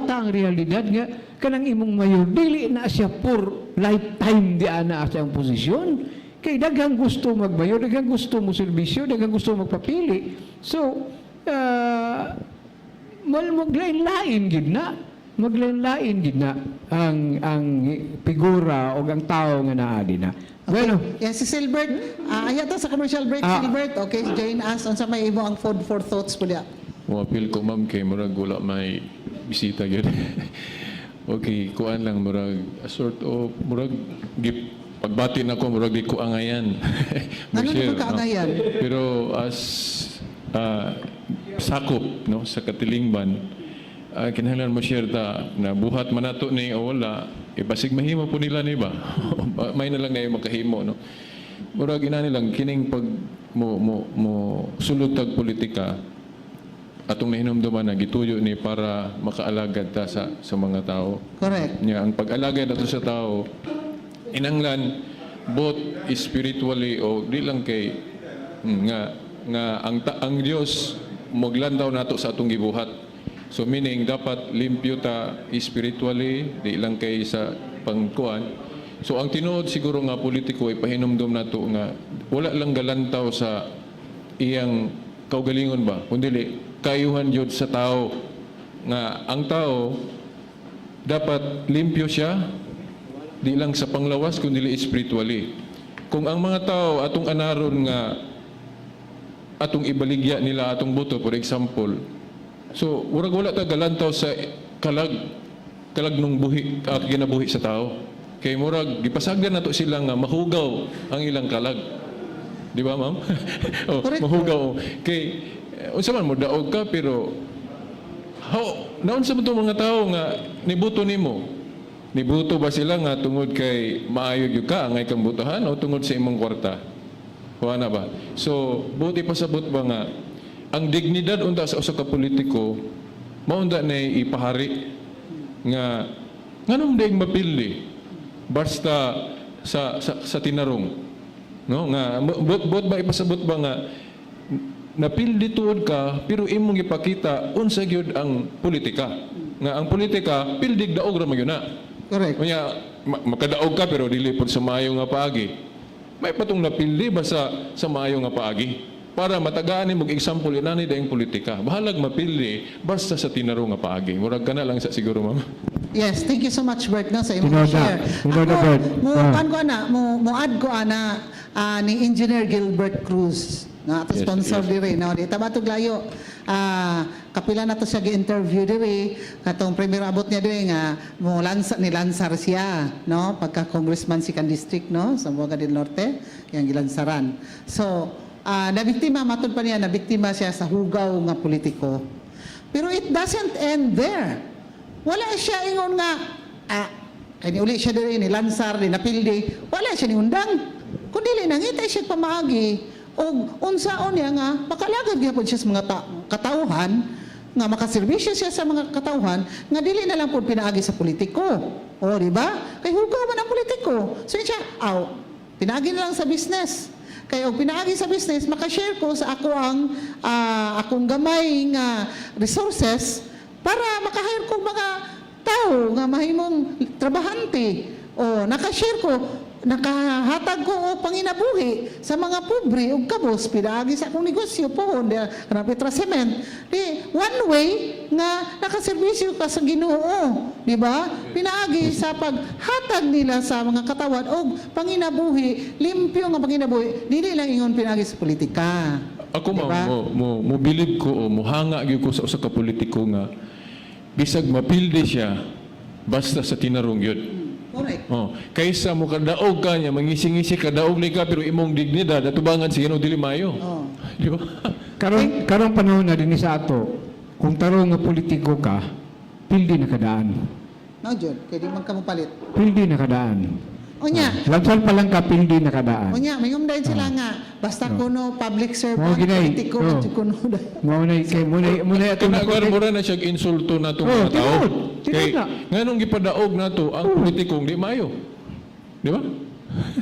Diwata ang realidad nga kanang imong mayor dili na siya for lifetime di ana sa iyang posisyon. Kay daghang gusto magmayor, daghang gusto mo serbisyo, daghang gusto magpapili. So, mal maglain-lain gid na. Maglain-lain gid na ang figura o ang tao nga naa di na. Okay. Bueno, Yes, si Silbert, aya ta sa commercial break, Ah. Silbert. Okay, join us unsa may imo ang food for thoughts po diya. Mo-appeal ko, ma'am, kay murag wala may bisita gyud. Okay, kuan lang, murag a sort of murag gip pagbati na ko, murag di ko angayan. Ano Mo-share, di ko kaangayan? No? Pero as sakop, no, sa katilingban, kinahanglan mo share ta na buhat man nato ni o wala, eh, basig mahimo po nila ni ba? May na lang na yung makahimo, no. Murag inani lang kining pag mo sulod tag politika, atong nahinumduman na gituyo ni para makaalagad ta sa mga tao. Correct. Nya ang pag-alagad nato sa tao inanglan both spiritually o di lang kay nga nga ang Dios maglantaw nato sa atong gibuhat. So meaning dapat limpyo ta spiritually, di lang kay sa pangkuan. So ang tinuod siguro nga politiko, ipahinumdum nato nga wala lang galantaw sa iyang kaugalingon ba, kundi kayuhan jud sa tao, nga ang tao dapat limpyo siya, di lang sa panglawas kundi spiritually. Kung ang mga tao atong anaron nga atong ibaligya nila atong boto, for example, so murag wala ta galantaw sa kalag kalag nung buhi, kinabuhi sa tao, kay murag gipasagdan nato sila nga mahugaw ang ilang kalag, di ba, ma'am? Oh, Correct. mahugaw kay unsa man mo daog ka, pero how naunsa man tong mga tao nga nibuto nimo? Nibuto ba sila nga tungod kay maayo gyud ka, angay kang botohan, o tungod sa imong kwarta? Kuha na ba? So, buti pasabot ba nga ang dignidad unta sa usa ka politiko maunda na ipahari nga nganong daing mapili basta sa tinarong, no, nga buot ba ipasabot ba nga napildi tuod ka pero imong ipakita unsa gyud ang politika, nga ang politika pildig daog ra man gyud na. Correct. Unya makadaog ka pero dili pod sa maayo nga paagi. May patong napildi ba sa maayo nga paagi para matagaan nimo og example inani daing politika. Bahalag mapildi basta sa tinarong nga paagi. Murag kana lang sa siguro, ma'am. Yes, thank you so much, Bert, no, sa imong Tinoda. share. Tinoda, Ako, Bert. mo kan ko ana, mo add ko ana ni Engineer Gilbert Cruz na ato sponsor diri, no, di tama tog layo. Kapila na to siya gi-interview diri katong primero abot niya diri nga mo lansa ni lansar siya, no, pagka congressman second district, no, sa Zamboanga del Norte, yang gilansaran. So, nabiktima, matud pa niya, nabiktima siya sa hugaw nga politiko. Pero it doesn't end there. Wala siya ingon nga, kay niuli siya diri, ni lansar, ni napildi, wala siya ni undang. Kung dili, nangita siya pamaagi, og unsaon niya nga, makalagad gyapon siya sa mga katauhan, nga makaserbisyo siya sa mga katauhan, nga dili na lang po pinaagi sa politiko. O, di ba? Kay hugaw man ang politiko. So yun siya, aw, pinaagi na lang sa business. Kay og pinaagi sa business, makashare ko sa ako ang akong gamay nga resources para makahire ko mga tao nga mahimong trabahante. O nakashare ko, nakahatag ko og panginabuhi sa mga pobre ug kabos pinaagi sa akong negosyo pohon di kanang Petra Cement. Di one way nga nakaserbisyo ka sa Ginoo, di ba? Pinaagi sa paghatag nila sa mga katawan og panginabuhi, limpyo nga panginabuhi, dili lang ingon pinaagi sa politika. Ako, ma'am, Diba? mo bilib ko o muhanga gyud ko sa usa ka politiko nga bisag mapildi siya basta sa tinarong gyud. Correct. Oh, kaysa mo kadaog ka niya, mangising-ngisi ka daog ni ka pero imong dignidad atubangan sa Ginoo dili maayo. Oh. Di ba? Karong panahon na dinhi sa ato, kung tarong nga politiko ka, pildi na kadaan. No, Jud, kay di man ka mopalit. Pildi na kadaan. Unya, Lansal pa lang ka, pildi na kadaan. Unya, may dayon sila nga basta kuno public servant, Mao ginay. politiko, Oh. oh. kuno. Mao na kay mo na atong Kinagar mura na siya insulto na itong Oh, mga tao. tinuod. Tinuod Kay na. nganong gipadaog nato ang politikong di maayo. Di ba?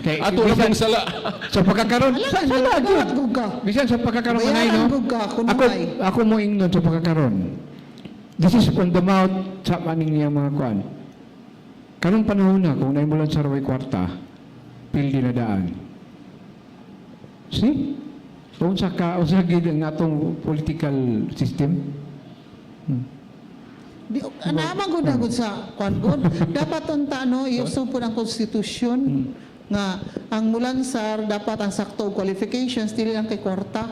Kay Ato na bisan pong sala. sa pagkakaron Ala, sa sala gyud. gud ka. Bisan sa pagkakaron Bayaran manay, no. gud ka, kuno Ako ay. ako mo ingnon sa pagkakaron. This is from the mouth sa maning niya mga kuan. Karong panahon na, kung naay mulansar way kwarta, pildi na daan. See? Unsa ka, unsa gid ang atong political system? Di naman gud na gud sa kwan gud. Dapat unta, no, iuso po ng konstitusyon nga ang mulansar dapat ang sakto og qualifications, dili lang kay kwarta.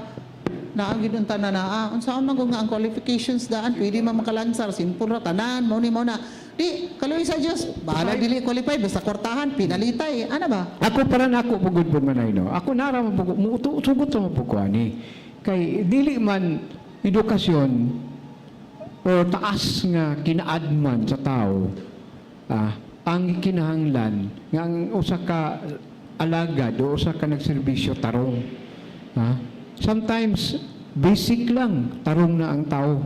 Naa gid unta na naa. Unsa man gud nga ang qualifications daan pwede man makalansar, simple ra tanan mao ni mao na. Di kaluoy sa Dios, bahala dili qualified basta kwartahan pinalitay. Ana ba? Ako para nako pugod pud manay, no. Ako nara man pugod, sugot sa mo ani. Kay dili man edukasyon o taas nga kinaadman sa tao ang kinahanglan nga ang usa ka alagad o usa ka nagserbisyo tarong. Sometimes basic lang tarong na ang tao.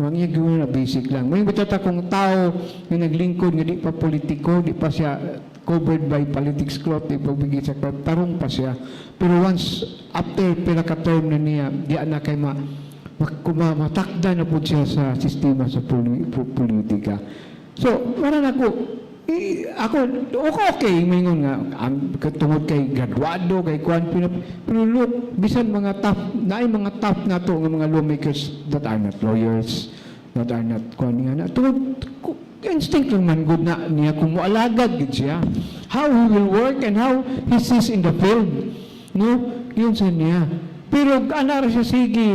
Ang iya na basic lang. May bitata kung tao nga naglingkod nga di pa politiko, di pa siya covered by politics cloth, di pa bigay sa cloth, tarong pa siya. Pero once after pila ka term na niya, di na kay matakda na po siya sa sistema sa politika. So, wala na ko, ako, okay, maingon nga, ang, tungod kay graduado, kay kuan, pero look, bisan mga top, naay mga top na to, nga mga lawmakers that are not lawyers, that are not kuan nga na, tungod, instinct lang man good na niya kung moalagad gid siya. How he will work and how he sees in the field. No? Yun sa niya. Pero ana ra siya sige,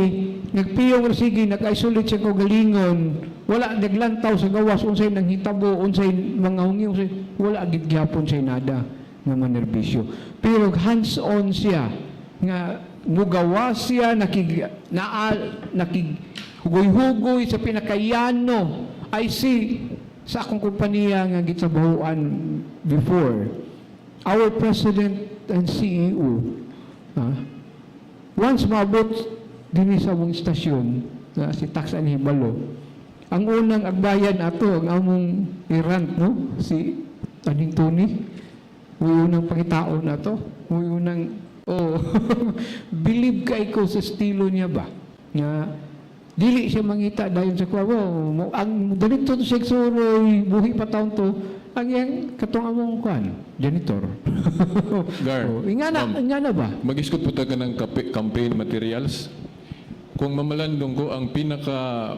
nagpiyong ra sige, nag-isolate siya kaugalingon, wala naglantaw sa gawas unsay nanghitabo, unsay mga hungi, unsay wala gid gyapon siya nada nga manerbisyo. Pero hands-on siya nga mugawa siya, nakig naa nakig hugoy-hugoy sa pinakayano. I see sa akong kompanya nga gitrabahoan before, our president and CEO, once maabot dinhi sa among istasyon na si Tax Anhibalo, ang unang agbayan ato ang among irant, no, si Aning Tony. Uy, unang pangitaon na to. Uy, unang, oh, believe kay ko sa estilo niya ba nga dili siya mangita dayon sa kuwa. Mo ang ganito to siya suroy buhi pa taon to ang iyang katong among kuan janitor. Gar, Oh, ingana. Ma'am. Ingana ba? Mag-iskot po ta ka ng campaign materials. Kung mamalandong ko, ang pinaka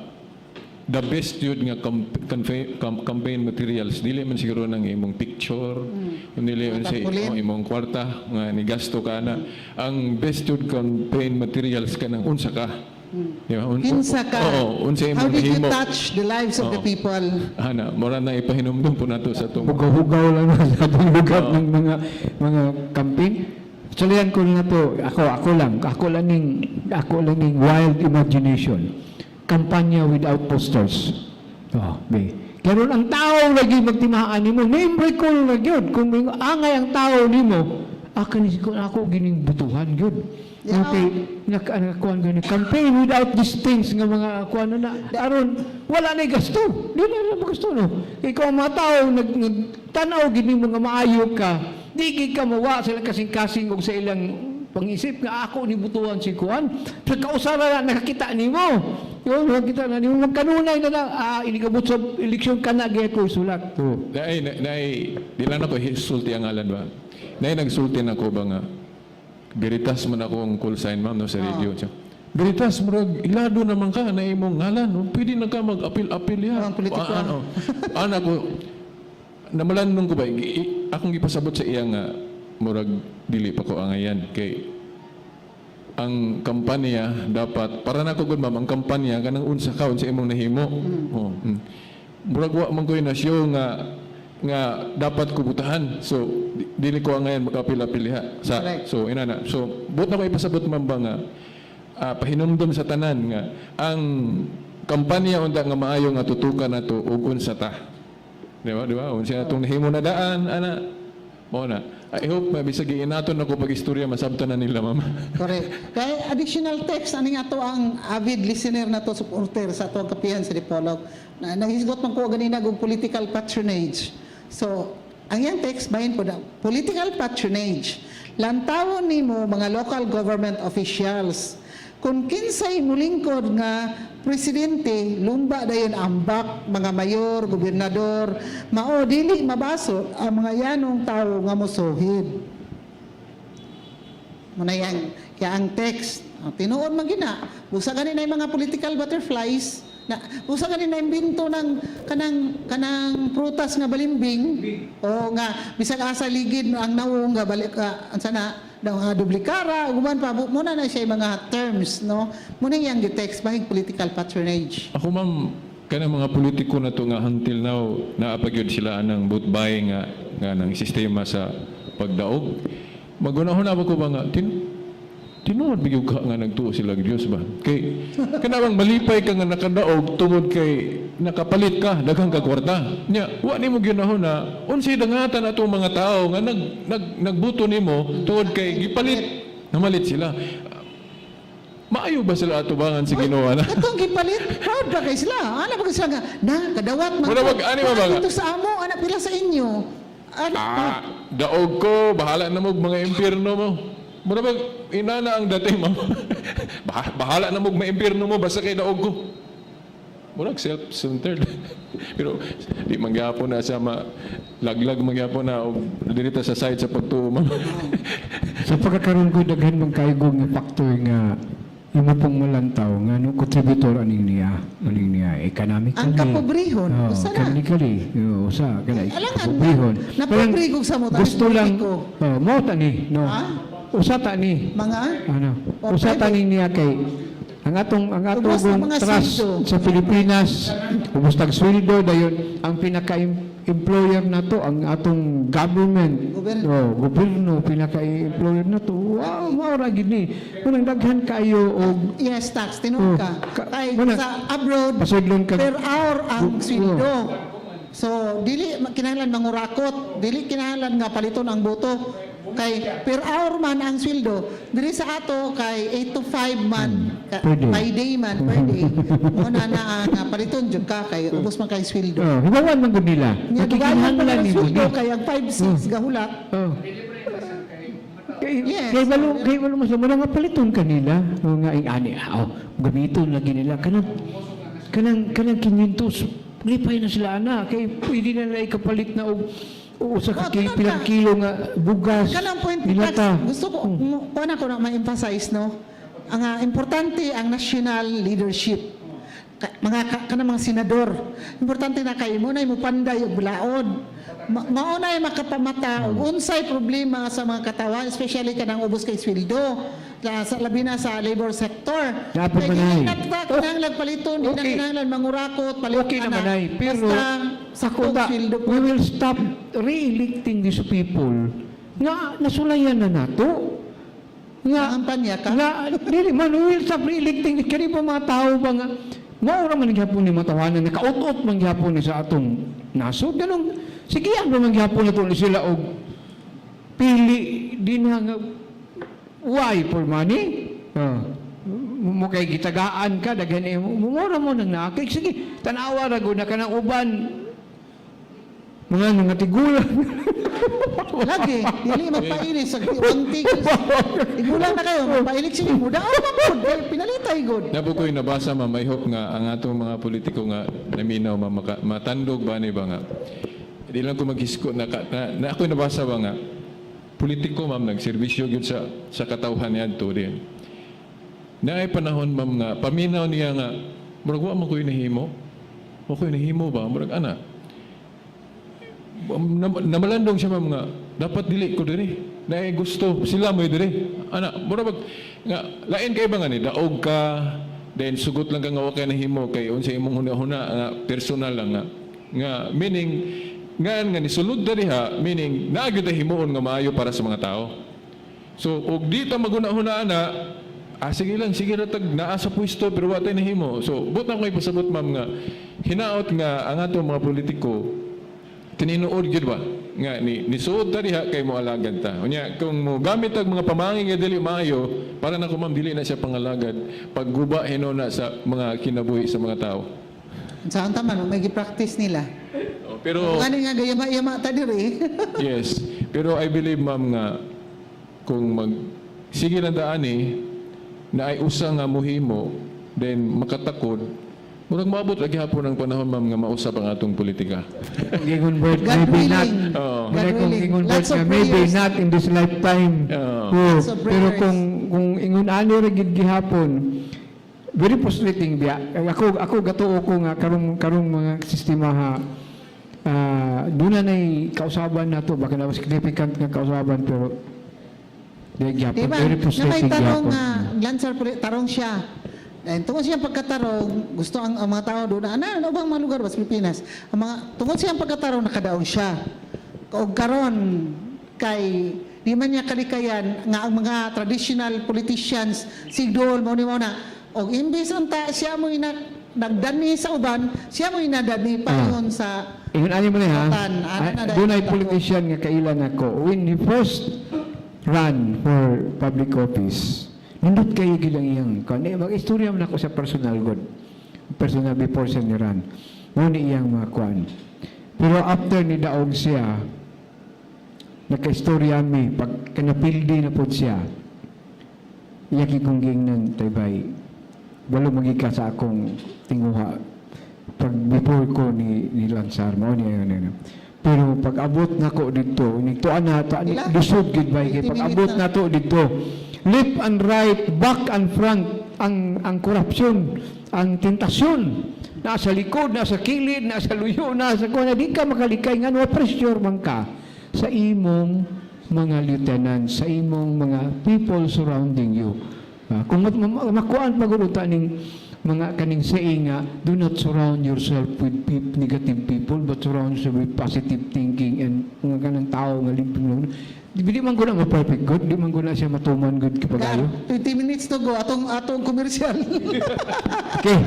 the best yun nga campaign materials, dili man siguro ng imong picture, dili man sa Tarpaulin. Oh, imong kwarta nga ni gasto ka na. Ang best yun campaign materials ka ng unsa ka. Di ba? Kinsa ka? Oo, unsa How imong did you nahimo. touch the lives of the Oo. people? Ana, mura na ipahinumdum po nato sa atong Hugaw-hugaw lang sa atong lugar ng mga campaign. Salihan ko na to, ako lang ning wild imagination. Kampanya without posters. Oh, be. Karon ang tao lagi magtimaan nimo, name recall na gyud. Kung may angay ang tao nimo, akan ni ako gining butuhan gyud. Okay, nakakuan gani campaign without these things nga mga kuan na aron wala na gasto. Di na na gasto, no. Kay kung ang mga tao nag tanaw gid nimo nga maayo ka, di gid ka mawa sila kasing-kasing og sa ilang pangisip nga ako ni butuan si kuan. Sa kausara na nakakita nimo. Yun, nakakita na nimo magkanunay na lang inikabot sa eleksyon ka na gyud ko sulat. Oh. Naay, di lang ako sulti ang ngalan ba? Naay nagsulti na ko ba nga, Veritas man ako ang call sign, ma'am, no, sa radio. Siya, "Veritas, murag, ilado naman ka na imong ngalan. No? Pwede na ka mag-apil-apil ya." Ang politiko. Ano, ano ko, namalandong ko ba, akong gipasabot sa iya nga, murag, dili pa ko angayan. Kay, ang kampanya dapat para nako gud, ma'am, ang kampanya kanang unsa ka, unsa imong nahimo. Oh. Murag wa man koy nasyo nga nga dapat kubutahan, so dili ko angayan makapila-pili ha sa Correct. So inana, so buot na ko ipasabot, ma'am, ba nga pahinumdom sa tanan nga ang kampanya unta nga maayo nga tutukan nato ug unsa ta, di ba, unsa atong nahimo na daan ana mao na. I hope mabisag inaton ako pag-istorya masabtan na nila, ma'am. Correct. Kay additional text ani nga to ang avid listener na to, supporter sa atong kapihan sa Dipolog. Na naghisgot man ko ganina og political patronage. So, ang iyang text bahin po na political patronage. Lantawon nimo mga local government officials. Kung kinsay mulingkod nga presidente, lumba dayon ambak mga mayor, gobernador, mao dili mabaso ang mga yanong tawo nga mosuhid. Muna yang text. Oh, tinuod man gina. Busa gani na yung mga political butterflies. Na, busa gani na imbento ng kanang prutas nga balimbing o nga bisag asa ligid ang nawong nga balik ansa na daw nga duplikara ug uban pa muna na siya yung mga terms, no? Muna yang gi-text bahig political patronage. Ako, ma'am, kanang mga politiko na to nga until now naa pa gyud sila anang vote buying nga ng sistema sa pagdaog. Magunahon na ba ko ba nga tinuod bigyo ka nga nagtuo sila og Dios ba? Kay kanang malipay ka nga nakadaog tungod kay nakapalit ka daghang ka kwarta. Nya, wa nimo ginahon na unsay dangatan atong mga tao nga nag, nag nagbuto nimo tungod kay gipalit namalit sila. Maayo ba sila atubangan sa Ginoo na? Katong gipalit, proud ba kay sila? Ana ba kay sila nga, na, kadawat man. Wala ani ba ba nga? Dito sa amo, ana pila sa inyo. Ana, Ah, daog ko, bahala na mo mga impyerno mo. Mura bag, inana ang dating, ma'am. Bahala na mo mga impyerno mo, basta kay daog ko. Murag self-centered. Pero di mangyapon na siya ma laglag mangyapon na og dirita sa side sa pagtuo, ma'am. Sa pagkakaroon ko, daghan man kayo nga factor nga imo pong malantaw nga no contributor aning niya economically. Ang kapobrehon, Oh, usa na. economically, oo, usa kana Alangan, kapobrehon. napobre kog sa mo, tapos gusto lang politiko. oh, mo ta ni, no. Ha? Usa ta ni. Mga? Ano? O, Usa ta private. ni niya kay ang atong Ubos ng mga trust sweldo. sa Pilipinas, ubos tag sweldo dayon ang pinaka-employer nato ang atong government. Gobyerno. Oh, gobyerno pinaka-employer nato. Wow, mao ra gid ni. Unang daghan kayo og Yes, tax, tinuod Oh, ka. Kay wala. sa abroad, pasudlon ka. per hour ang Oh. sweldo. So, dili kinahanglan mangurakot, dili kinahanglan nga paliton ang boto. Kay per hour man ang sweldo. Diri sa ato kay 8 to 5 man, Per day. by day man, per day. Mo na na ang paliton jud ka kay ubos man kay sweldo. Oh, hibawan man gud nila. Nya dugayan pa Nakikinahanglan ang nimo sweldo ni. kay ang 5 6 gahulak. Oh. Kay, kay balo mas mo nga paliton kanila. O nga ing ani, oh, gamiton lagi nila kanang 500, lipay na sila ana kay pwede na nila ikapalit na og o usa ka Oh, tinan pilang ka. kilo nga bugas. Kanang point dilata. tax, gusto ko, kuha na ko na ma-emphasize, no? Ang importante ang national leadership. Mga kanang mga senador. Importante na kay mo na mo panday og bulaod. Mao na makapamata og unsay problema sa mga katawan, especially kanang ubos kay sweldo. Sa labi na sa labor sector. Dapat Kay man dili ay. na ta kinahanglan paliton, di na kinahanglan mangurakot, palit Okay naman ay, pero basta sa saktong kuta, sweldo po. we will stop re-electing these people nga nasulayan na nato. Nga Nangampanya ka? Nga, dili man, we will stop re-electing kani pa mga tao ba nga mao ra man gyapon ni matawanan, nakaut-ut man gyapon ni sa atong nasod. Ganong sige ang man gyapon nato ni sila og pili din na nga why for money? Oh. Mo kay gitagaan ka daghan eh, mo ra mo nang naakig, sige tan-awa ra gud na kanang uban mga nga tigulang. Lagi, dili magpailis sa wanti. Igulang na kayo, magpailis sige mo. Dao man gud, kay pinalitay gud. Nabo ko'y nabasa, ma'am, I hope nga ang atong mga politiko nga naminaw, ma'am, matandog ba ni ba nga. Di lang ko maghisko na ako'y nabasa ba nga politiko, ma'am, nagserbisyo gyud sa katawhan niadto din. Naay panahon, ma'am, nga paminaw niya nga murag wa man ko'y nahimo. Wa ko'y nahimo ba murag ana. Namalandong siya, ma'am, nga dapat dili ko diri. Naay gusto sila mo diri. Ana, mura bag nga lain kay ba nga ni daog ka then sugot lang ka nga wa kay nahimo kay unsa imong huna-huna nga personal lang nga meaning nga nga nisulod ta diha, meaning naa gyud himuon nga maayo para sa mga tao. So, og di ta maguna-huna na, sige lang, sige ra tag naa sa pwesto pero wa tay nahimo. So, but na ko ipasabot, ma'am, nga hinaot nga ang atong mga politiko tinuod gyud ba nga ni nisuod ta diha kay moalagad ta. Unya kung mo gamit og mga pamangin nga dili maayo, para na ko, ma'am, dili na siya pangalagad pagguba hinuon na sa mga kinabuhi sa mga tao. Saan ta man may gi-practice nila. Oh, pero Ano nga gayama-yama ta diri. Yes, pero I believe, ma'am, nga kung mag sige lang daan eh. Na ay usa nga muhimo, then makatakod, murag moabot ra gihapon ang panahon, ma'am, nga mausab ang atong politika. Kung ingon Bert, God maybe not. willing. Oo. God Kung willing. ingon Bert Lots of nga, maybe prayers. not in this lifetime. Oo. Oo. Lots of Pero prayers. kung ingon ani ra gid gihapon, very frustrating biya. Ako gatuo ko nga karong mga sistema ha, doon na nay kausaban nato, baka na significant nga kausaban, pero di gihapon Diba? very Na may frustrating tarong gihapon. nga, Lancer, tarong siya. And tungod siyang pagkatarong, gusto ang mga tao doon, ano bang mga lugar ba sa Pilipinas? Ang mga, tungod siyang pagkatarong, nakadaong siya. O karon kay di man niya kalikayan nga ang mga traditional politicians sigdol mo ni mo na og imbes unta siya mo ina nagdani sa uban, siya mo inadani paingon sa Ingon ani mo na ha. Satan, ano Ay, na dahil doon ay ako. politician nga kailan ako. When he first ran for public office, nindot kayo gilang iyang kan eh, mag-istorya man ako sa personal god. Personal before siya ni run. Mo ni iyang mga kuan. Pero after ni daog siya, nagka-istorya mi, pag kanapildi na pod siya, iya kong gingnan, "Taybay, walo magika sa akong tinguha pag before ko ni lansar mo ni ano, ano. Pero pag abot nako dito, ni tuan na tuan ni Pila? Lisod gid bay kay 20 pag minutes abot na. nato dito, left and right, back and front, ang korupsyon, ang tentasyon nasa likod, nasa kilid, nasa luyo, nasa kuan, di ka makalikay ngano pressure man ka sa imong mga lieutenant, sa imong mga people surrounding you. Kung makuan pagud unta ning mga kaning saying nga, "Do not surround yourself with negative people but surround yourself with positive thinking and mga kanang tao nga limpyo." Di man ko na ma-perfect good, di man ko na siya matuman good kapagayo. 20 minutes to go atong commercial. Okay.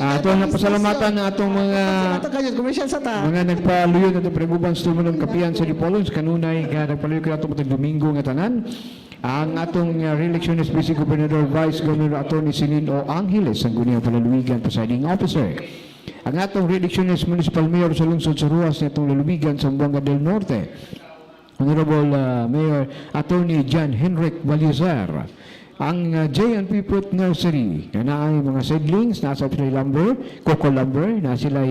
Ato na pasalamatan na atong mga Ato kayo commercial sa ta. mga nagpaluyo na itong preguban sa ng kapiyan sa Dipolog, kanunay nga nagpaluyo kaya itong matag Domingo nga tanan. Ang atong re-electionist Vice Governor, Vice Governor Attorney Celine O. Angeles, ang Sangguniang Panlalawigan Presiding Officer. Ang atong re-electionist Municipal Mayor sa lungsod sa Roxas na itong lalawigan sa Zamboanga del Norte, Honorable Mayor Attorney John Henrik Baliazar. Ang J&P Fruit Nursery, na naay mga seedlings, nasa sila lumber, coco lumber, na sila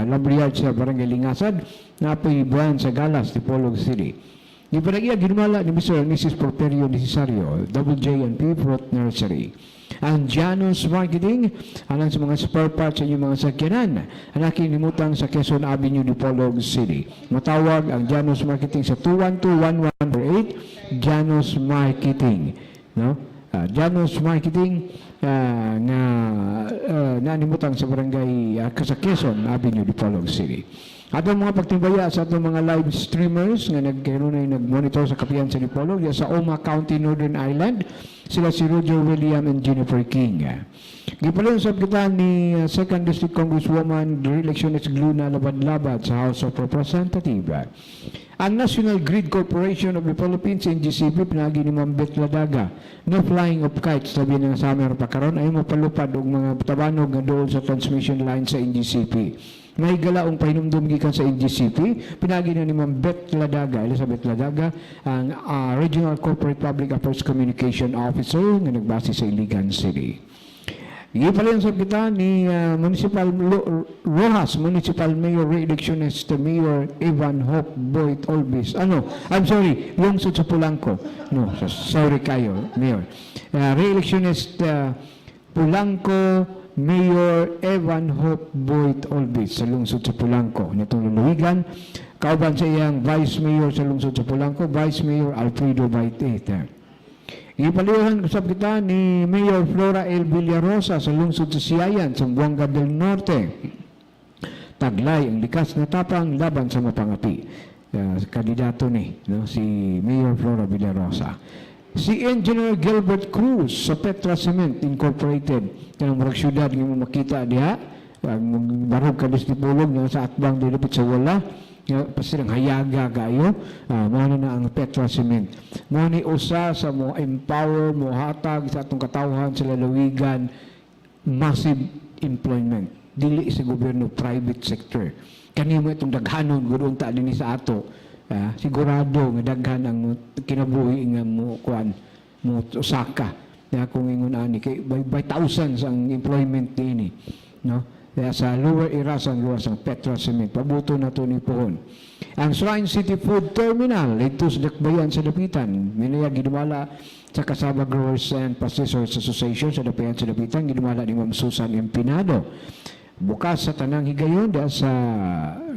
lumber yard sa Barangay Lingasad, na po'y branch sa Galas, Dipolog City. Gipanag-iya ginumala ni Mr. and Mrs. Porferio Necesario, Double J&P Fruit Nursery. Ang Janus Marketing, alang sa mga spare parts sa inyong mga sakyanan, ang aking limutang sa Quezon Avenue, Dipolog City. Matawag ang Janus Marketing sa 212-1148, Janus Marketing. No? Janus Marketing nga naanimutang sa barangay sa Quezon Avenue, Dipolog City. Atong mga pagtimbaya sa atong mga live streamers nga nagkanunay nag-monitor sa Kapihan sa Dipolog sa Omagh County, Northern Ireland, sila si Roger William and Jennifer King. Gipalayon sab kita ni Second District Congresswoman re-electionist Gluna Labadlabad sa House of Representatives. Ang National Grid Corporation of the Philippines, NGCP, pinagi ni Ma'am Beth Ladaga, no flying of kites, sabi ng summer pa karon ay mapalupad og mga tabanog nga dool sa transmission line sa NGCP. May galaong pahinumdum gikan sa NGCP, pinagi na ni Ma'am Beth Ladaga, Elizabeth Ladaga, ang Regional Corporate Public Affairs Communication Officer nga nagbase sa Iligan City. Gipalayon sab kita ni Municipal Roxas Municipal Mayor re-electionist Mayor Evan Hope Boyd Olbis. Ano? I'm sorry, lungsod sa Polanco. No, sorry kayo, Mayor. Re-electionist Polanco Mayor Evan Hope Boyd Olbis sa lungsod sa Polanco. Nitong lalawigan, kauban sa iyang Vice Mayor sa lungsod sa Polanco, Vice Mayor Alfredo Baitete. Ipalihan usab kita ni Mayor Flora L. Villarosa sa lungsod sa Siayan, sa Zamboanga del Norte. Taglay ang likas na tapang laban sa mapangapi. Kandidato ni, no, si Mayor Flora Villarosa. Si Engineer Gilbert Cruz sa Petra Cement Incorporated. Kanang murag syudad nga mo makita diha. Ang barog ka Dipolog nga sa atbang dilapit sa wala nga pasilang hayaga kayo, mao na ang Petra Cement. Mao ni usa sa mo empower, mo hatag sa atong katawhan sa lalawigan massive employment, dili sa gobyerno, private sector. Kani mo itong daghanon gud unta dinhi sa ato, sigurado nga daghan ang kinabuhi nga mo kuan mo usaka. Na akong ingon ani kay by thousands ang employment niini, no? Kaya sa Lower Irasan gawas ang Petra Cement. Pabuto na to ni Pohon. Ang Shrine City Food Terminal dito sa Dakbayan sa Dapitan. Minaya gidumala sa Cassava Growers and Processors Association sa Dakbayan sa Dapitan. Gidumala ni Ma'am Susan Empinado. Bukas sa tanang higayon diha sa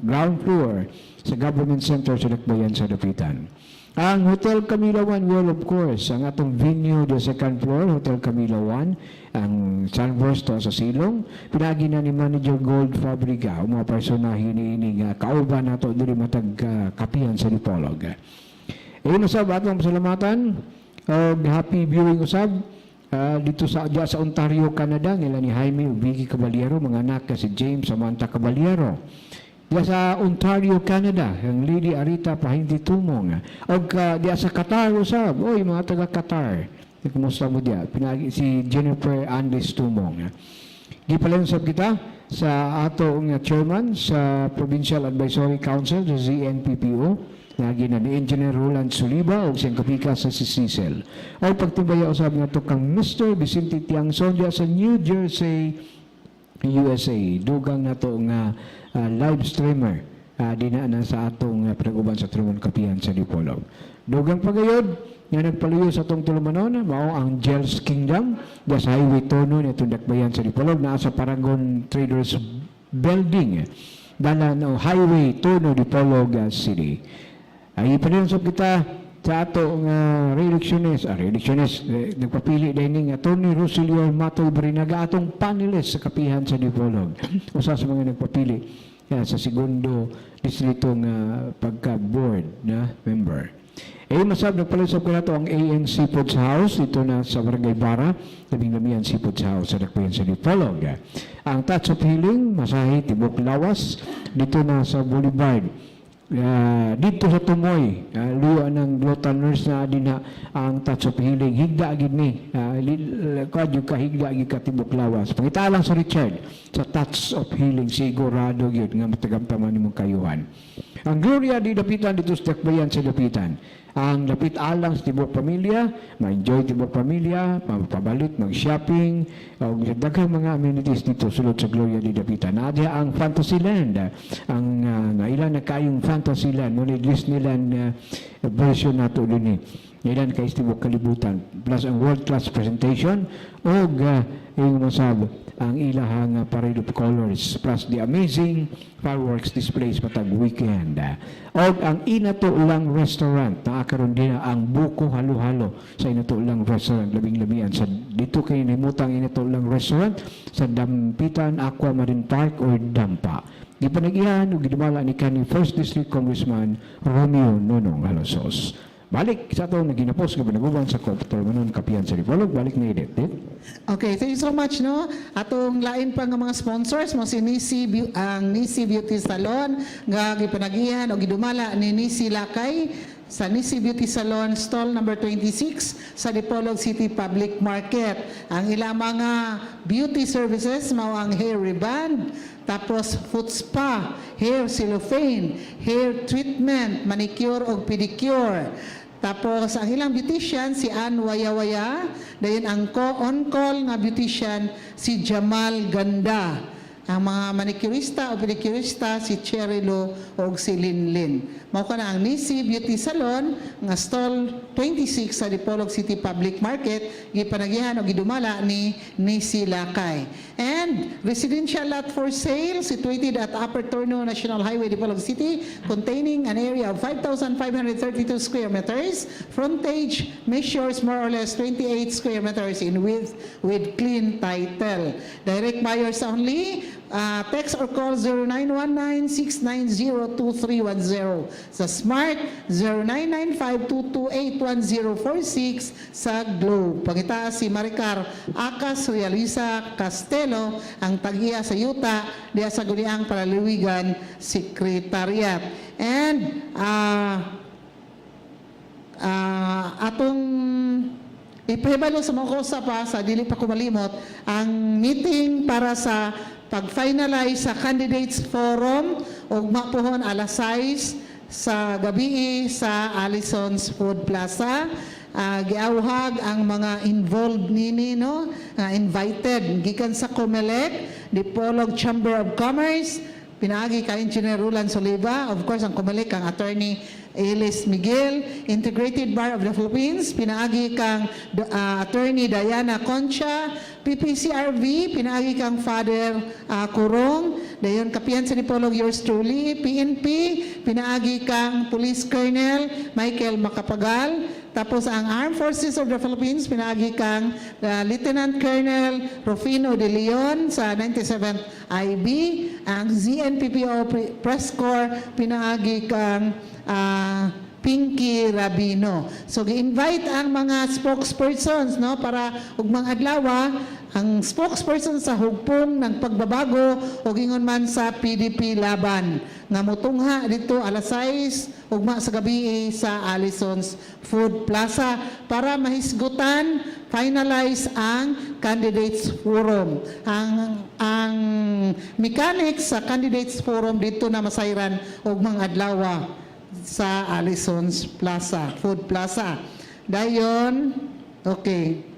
ground floor sa Government Center sa Dakbayan sa Dapitan. Ang Hotel Camila One, well, of course, ang atong venue the second floor, Hotel Camila One, ang Sunburst to sa Silong, pinagi na ni Manager Gold Fabrica, ang mga personahe ni nga kauban nato diri matag kapihan sa Dipolog. Ayun usab atong pasalamatan og happy viewing usab dito sa diya sa Ontario, Canada, nila ni Jaime ug Vicky Caballero, mga anak ka si James, Samantha Caballero. Diya sa Ontario, Canada, ang Lady Arita Pahinti Tumong. Og diya sa Qatar usab, oy mga taga Qatar. Kumusta mo diya? Pinagi si Jennifer Andes Tumong. Gipalayon sab kita sa atong chairman sa Provincial Advisory Council sa ZNPPO, lagi na ni Engineer Roland Suliba ug siyang kapika sa si Cecil. O pagtimbaya usab nga kang Mr. Vicente Tiangson diya sa New Jersey, USA. Dugang nato nga live streamer dina na sa atong pinag-uban sa Truman Kapihan sa Dipolog. Dugang pagayod nga nagpaluyo sa atong tulumanon mao ang Gels Kingdom diya sa Highway Tono ni Dakbayan sa Dipolog, naa sa Paragon Traders Building, dalan o Highway Tono, Dipolog City. Ay ipaninsop kita sa ato nga re-electionist, nagpapili din ni Atty. Rosilio Matoy Barinaga, atong panelist sa kapihan sa Dipolog. Usa sa mga nagpapili sa segundo distrito nga pagka-board na member. Eh, masab nagpalisab ko nato ang ANC Foods House dito na sa Barangay Bara, labing lamian Seafoods House sa Dakbayan sa Dipolog. Ang Touch of Healing, masahe tibok lawas dito na sa Boulevard. Dito sa Tumoy, luyo ng Glota Nurse na din na ang Touch of Healing. Higda gid ni. Kuan ka higda gid ka tibok lawas. Pangita lang sa Richard sa Touch of Healing, sigurado gyud nga matagamtaman nimong kayuhan. Ang Gloria di Dapitan dito sa Dakbayan sa Dapitan. Ang dapit alang sa tibok pamilya, ma-enjoy tibok pamilya, mapabalit, mag-shopping, o daghang mga amenities dito sulod sa Gloria di Dapitan. Naa diha ang Fantasyland, ang nailan na kayong Fantasyland, mo ni Disneyland version nato dinhi. Ilan kay tibok kalibutan plus ang world class presentation og yung masab ang ilahang parade of colors plus the amazing fireworks displays matag weekend. Og ang Inato Lang Restaurant naa karon din ang buko halo-halo sa Inato Lang Restaurant, labing lamian sa dito kay nimutang Inato Lang Restaurant sa Dampitan Aqua Marine Park or Dampa. Gipanagihan ug gidumala ni kanhi First District Congressman Romeo Nonong Jalosjos. Balik sa atong naginapos nga panaguban sa Tulumanon Kapihan sa Dipolog. Balik na Edith. Dit? Okay, thank you so much, no. Atong lain pa nga mga sponsors mo si Nisi ang Nisi Beauty Salon nga gipanagihan o gidumala ni Nisi Lakay sa Nisi Beauty Salon, stall number 26 sa Dipolog City Public Market. Ang ilang mga beauty services mao ang hair reband, tapos foot spa, hair cellophane, hair treatment, manicure o pedicure. Tapos ang ilang beautician si Ann Wayawaya, dayon ang on-call nga beautician si Jamal Ganda. Ang mga manicurista o pedicurista si Cherilo o si Linlin. Mao kana ang Nisi Beauty Salon nga stall 26 sa Dipolog City Public Market, gipanagihan o gidumala ni Nisi Lakay. And residential lot for sale situated at Upper Tono National Highway, Dipolog City, containing an area of 5,532 square meters. Frontage measures more or less 28 square meters in width with clean title. Direct buyers only. Text or call 0919-690-2310 sa Smart, 0995-228-1046 sa Globe. Pangita si Maricar Akas Realisa Castelo, ang tag-iya sa yuta diya sa Sangguniang Panlalawigan Secretariat. And atong ipahibalo sa mga kausa pa sa dili pa ko malimot ang meeting para sa pag-finalize sa candidates forum ugma pohon alas 6 sa gabi sa Allison's Food Plaza. Giawhag ang mga involved nini, no? Invited gikan sa COMELEC, Dipolog Chamber of Commerce, pinaagi kay Engineer Roland Soliva, of course ang COMELEC ang Attorney Elis Miguel, Integrated Bar of the Philippines, pinaagi kang Attorney Diana Concha, PPCRV, pinaagi kang Father Kurong, dayon Kapihan sa Dipolog, yours truly, PNP, pinaagi kang Police Colonel Michael Macapagal, tapos ang Armed Forces of the Philippines, pinaagi kang Lieutenant Colonel Rufino De Leon sa 97th IB, ang ZNPPO Press Corps, pinaagi kang Pinky Rabino. So gi-invite ang mga spokespersons, no, para ugmang adlaw ang spokesperson sa Hugpong ng Pagbabago o ingon man sa PDP Laban nga mutungha dito alas 6 ugma sa gabi sa Allison's Food Plaza para mahisgutan, finalize ang candidates forum. Ang mechanics sa candidates forum dito na masayran ugmang adlaw sa Allison's Plaza, Food Plaza. Dayon, okay.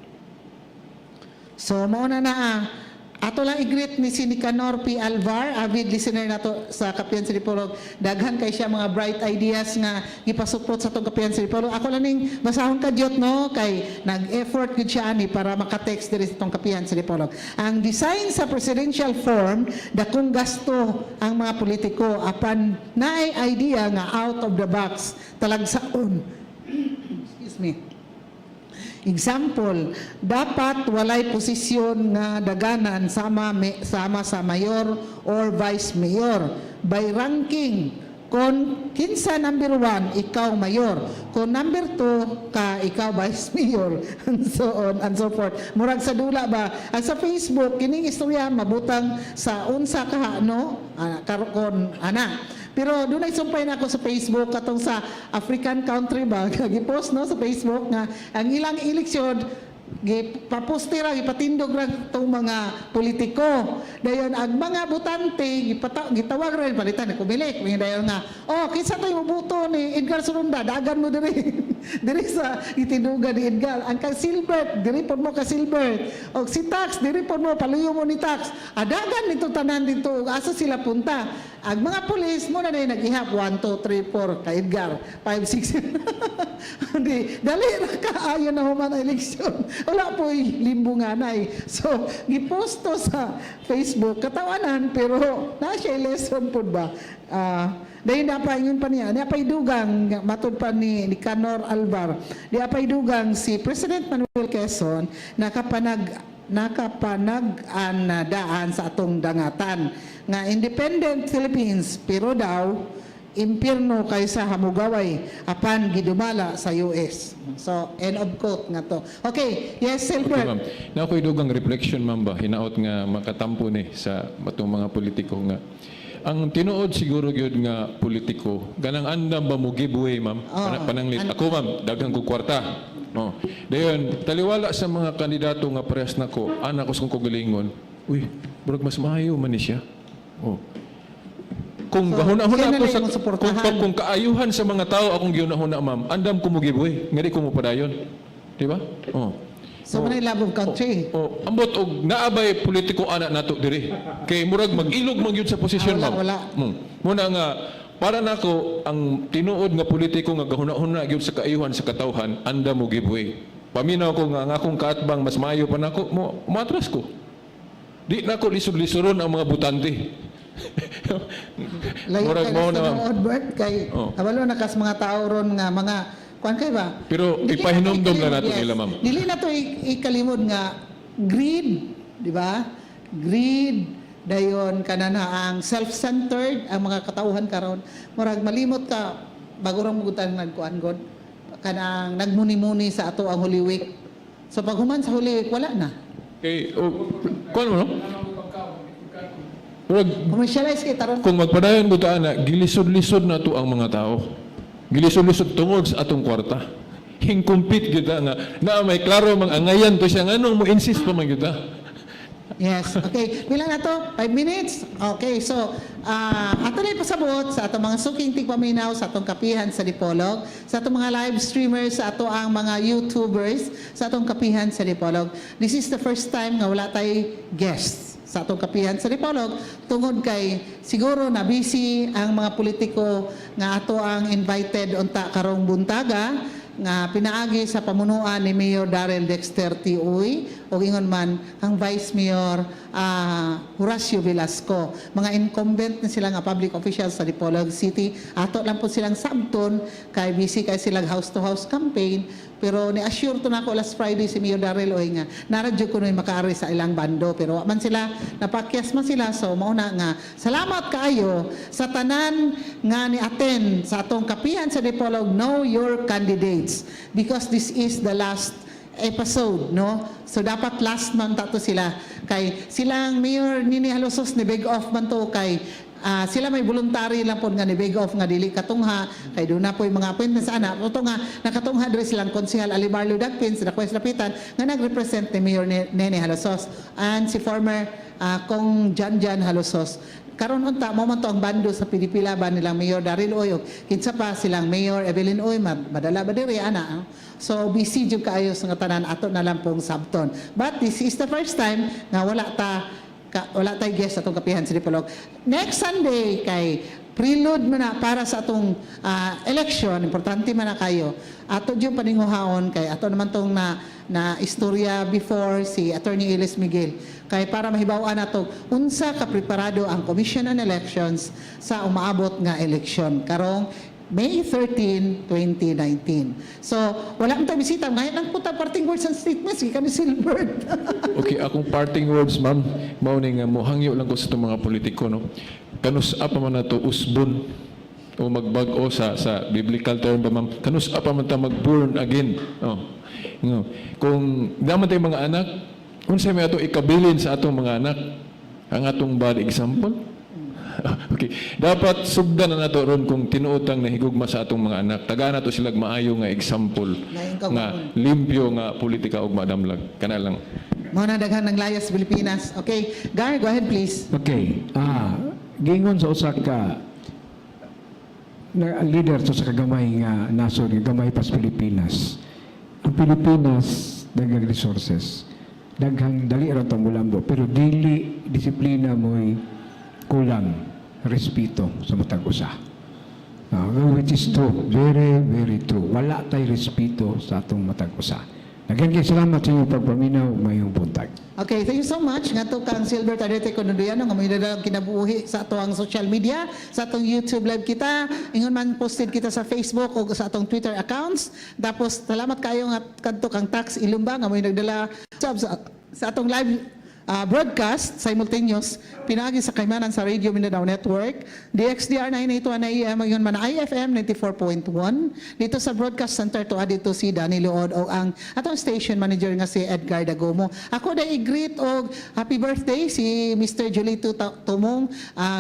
So, mao na na ah. Ato lang i-greet ni si Nicanor P. Alvar, avid listener nato sa Kapihan sa Dipolog. Daghan kay siya mga bright ideas nga gipasupport sa atong Kapihan sa Dipolog. Ako lang ning basahon kadyot, no, kay nag-effort gud siya ani para maka-text diri sa atong Kapihan sa Dipolog. Ang design sa presidential form, dakong gasto ang mga politiko apan naay idea nga out of the box talagsaon. Excuse me. Example, dapat walay posisyon nga daganan sama sa mayor or vice mayor. By ranking, kung kinsa number 1, ikaw mayor. Kung number 2 ka, ikaw vice mayor. And so on and so forth. Murag sa dula ba? Ang sa Facebook, kining istorya mabutang sa unsa ka, no? Ah, karon ana. Pero doon ay sumpay na ako sa Facebook katong sa African country ba, gipost, no, sa Facebook nga ang ilang eleksyon gipaposte ra, gipatindog ra tong mga politiko. Dayon ang mga botante gitawag ra, palitan ni Comelec, may dayon nga, "Oh, kinsa to'y moboto ni Edgar Surunda, dagan mo diri diri sa gitindugan ni Edgar. Ang kang Silbert, diri pod mo ka Silbert. Og si Tax, diri pod mo, paluyo mo ni Tax." Adagan nito tanan dito ug asa sila punta? Ang mga pulis mo na nag-ihap 1 2 3 4 ka Edgar, 5 6. Hindi dali ra kaayo na human ang eleksyon. Wala po'y limbunganay. So giposto sa Facebook, katawanan, pero na siya lesson pod ba. Ah, dayon na pa ingon pa niya, niya pa'y dugang matud pa ni Nicanor Alvar. Di apay dugang si President Manuel Quezon nakapanag-anadaan sa atong dangatan nga independent Philippines, pero daw impierno kaysa hamugaway apan gidumala sa US. So end of quote nga to. Okay, yes. Okay, Silbert. Ma'am. Na ako'y dugang reflection, ma'am, ba, hinaot nga makatampo ni sa matong mga politiko nga ang tinuod siguro gyud nga politiko ganang andam ba mo giveaway, ma'am. Oo. Pananglit ako, ma'am, daghan ko kwarta. Oh. Dayon taliwala sa mga kandidato nga parehas nako, ana ko sa kong kaugalingon, uy, murag mas maayo man ni siya. Oh. Kung So, gahuna-huna siya na ko lang sa imong suportahan. kung kaayuhan sa mga tao akong gihuna-huna, ma'am, andam ko mo giveaway, nga di ko mo padayon. Di ba? Oh. So manay love of country. Oh, ambot og naa bay politiko ana nato diri. Kay murag mag-ilog man gyud sa posisyon, Ah, wala, ma'am. wala. Muna nga para nako ang tinuod nga politiko nga gahuna-huna gyud sa kaayuhan sa katawhan, andam mo giveaway. Paminaw ko nga ang akong kaatbang mas maayo pa nako, mo moatras ko. Di nako lisod-lisoron ang mga butante. Layo Murag kay mao sa na, ma'am. tinuod, Bert, kay kabalo na kas mga tao ron nga mga kuan kay ba. Pero Dili ipahinomdom na na nato ikalimod, nila, ma'am. Dili na to ikalimod nga greed, di ba? Greed, dayon kanana ang self-centered ang mga katauhan karon. Murag malimot ka bago ra mugutan nagkuan god kanang nagmuni-muni sa ato ang Holy Week. So pag human sa Holy Week, wala na. Kay oh, kuan mo, no? Murag Commercialize kay taron. kung magpadayon buta na gilisod-lisod na to ang mga tao. Gilisod-lisod tungod sa atong kwarta. Hingkumpit kita nga na may klaro mang angayan to siya, nganong mo insist pa man kita. Yes. Okay. Bilang na to? 5 minutes? Okay. So, ato na ipasabot sa atong mga suking tigpaminaw, sa atong Kapihan sa Dipolog, sa atong mga live streamers, sa ato ang mga YouTubers, sa atong Kapihan sa Dipolog. This is the first time nga wala tay guests sa atong Kapihan sa Dipolog tungod kay siguro na busy ang mga politiko nga ato ang invited unta karong buntaga nga pinaagi sa pamunuan ni Mayor Darrell Dexter T. Uy o ingon man ang Vice Mayor Horacio Velasco. Mga incumbent na sila nga public officials sa Dipolog City. Ato lang po silang sabton kay busy kay silang house to house campaign, pero ni-assure to nako last Friday si Mayor Darrell Uy nga naa ra jud kuno'y makaari sa ilang bando, pero wa man sila napakyas man sila. So mauna nga salamat kaayo sa tanan nga ni-attend sa atong Kapihan sa Dipolog Know Your Candidates because this is the last episode, no? So dapat last month ato sila kay silang Mayor Nini Jalosjos ni beg off man to kay sila may voluntary lang pod nga ni beg off nga dili katungha kay doon na po yung mga appointments ana to nga nakatungha diri silang Konsehal Alibarlo Dagpin sa Dakwes Dapitan nga nagrepresent ni Mayor Nene Jalosjos and si former Kong Jan Jan Jalosjos. Karon unta mo man to ang bando sa PDP Laban nilang Mayor Daryl Uy ug kinsa pa silang Mayor Evelyn Uy madala ba diri ana, ah. So busy jud kaayo sa nga tanan, ato na lang pong sabton, but this is the first time nga wala tay guest atong Kapihan sa Dipolog. Next Sunday kay prelude man na para sa atong election, importante man na kayo. Ato jud paninguhaon kay ato naman tong na na istorya before si Attorney Ellis Miguel kay para mahibaw-an nato unsa ka preparado ang Commission on Elections sa umaabot nga eleksyon karong May 13, 2019. So, wala man tayo bisita. Ngayon lang po tayo parting words and statements. Gikan ni Silbert. Okay, akong parting words, ma'am, mao ni nga mohangyo lang ko sa itong mga politiko, no. Kanus-a pa man nato usbon o magbag-o sa biblical term ba, ma'am? Kanus-a pa man ta mag-born again? Oh. No. Kung naman tayo mga anak, unsay may ato ikabilin sa atong mga anak? Ang atong bad example? Okay. Dapat sugdan na nato ron kung tinuotang nahigugma sa atong mga anak. Tagaan nato sila maayo nga example Laing nga limpyo nga politika ug madamlag. Kana lang. Mao na daghan ng layas Pilipinas. Okay, Gar, go ahead, please. Okay. Gingon sa usa ka na leader sa usa ka gamay nga nasod nga gamay pas Pilipinas. Ang Pilipinas daghang resources. Daghang dali ra tong mulambo, pero dili disiplina mo'y kulang, respeto sa matag usa. Which is true, very, very true. Wala tay respeto sa atong matag usa. Daghan kay salamat sa inyong pagpaminaw, mayong buntag. Okay, thank you so much. Nga to kang Silbert Arete Conoduyano nga may dalang kinabuhi sa ato ang social media, sa atong YouTube live kita. Ingon man posted kita sa Facebook o sa atong Twitter accounts. Tapos salamat kayo nga kadto kang Tax Ilumba nga may nagdala sa atong live broadcast simultaneous pinaagi sa kaymanan sa Radio Mindanao Network, DXDR 981 AM, ingon man IFM 94.1 dito sa broadcast center to dito si Danny Luod o ang atong station manager nga si Edgar Dagomo. Ako na i-greet og happy birthday si Mr. Julito Tumong.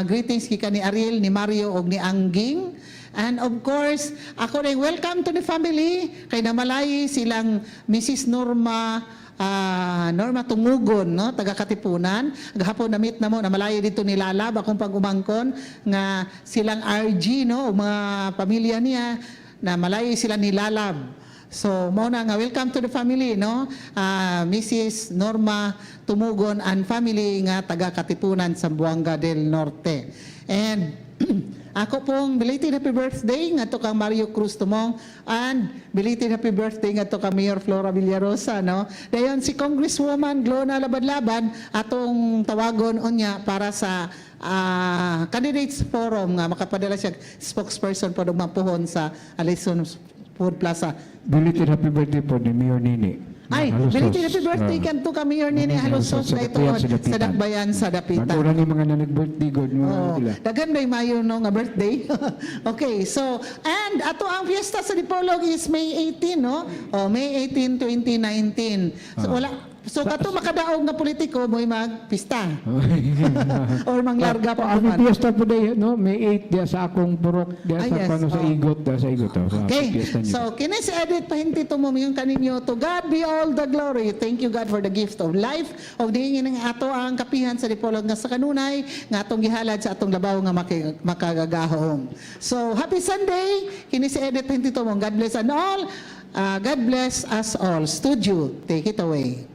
Greetings gikan ni Ariel, ni Mario og ni Angging. And of course, ako rin welcome to the family kay namalayi silang Mrs. Norma Tungugon, no, taga Katipunan. Gahapon na meet na mo, namalayo dito ni Lalab, akong pag-umangkon, nga silang RG, no, o mga pamilya niya, na malayo sila ni Lalab. So, mao na nga welcome to the family, no? Mrs. Norma Tumugon and family nga taga Katipunan, Zamboanga del Norte. And ako pong belated happy birthday ngadto kang Mario Cruz Tumong and belated happy birthday ngadto kang Mayor Flora Villarosa, no? Dayon si Congresswoman Glona Labadlaban atong tawagon unya para sa candidates forum nga makapadala siya spokesperson po mapuhon sa Alison Food Plaza. Belated happy birthday po ni Mayor Nini. Ay, Jalosjos. belated happy birthday kanto ka Mayor Nini Jalosjos sa na Dakbayan ito sa Dapitan. sa Dakbayan sa Dapitan. Bago ni mga na nag-birthday god mga Oh, nila. daghan may Mayo no nga birthday. Okay, so and ato ang fiesta sa Dipolog is May 18, no? Oh, May 18, 2019. So wala So kato makadaog nga politiko mo'y magpista or manglarga pa Happy man. Fiesta po day, no? May 8 diya sa akong purok, diya Ah, sa yes. ano, sa Oh. Igot, diya sa Igot. Oh, sa Okay. Fiesta niyo. So, kini si Edith Pahinti tumumiyong kaninyo. To God be all the glory. Thank you, God, for the gift of life. Og diingin ang ato ang kapihan sa Dipolog nga sa kanunay nga atong gihalad sa atong labaw nga makagagahom. So, happy Sunday. Kini si Edith Pahinti Tumong. God bless and all. God bless us all. Studio, take it away.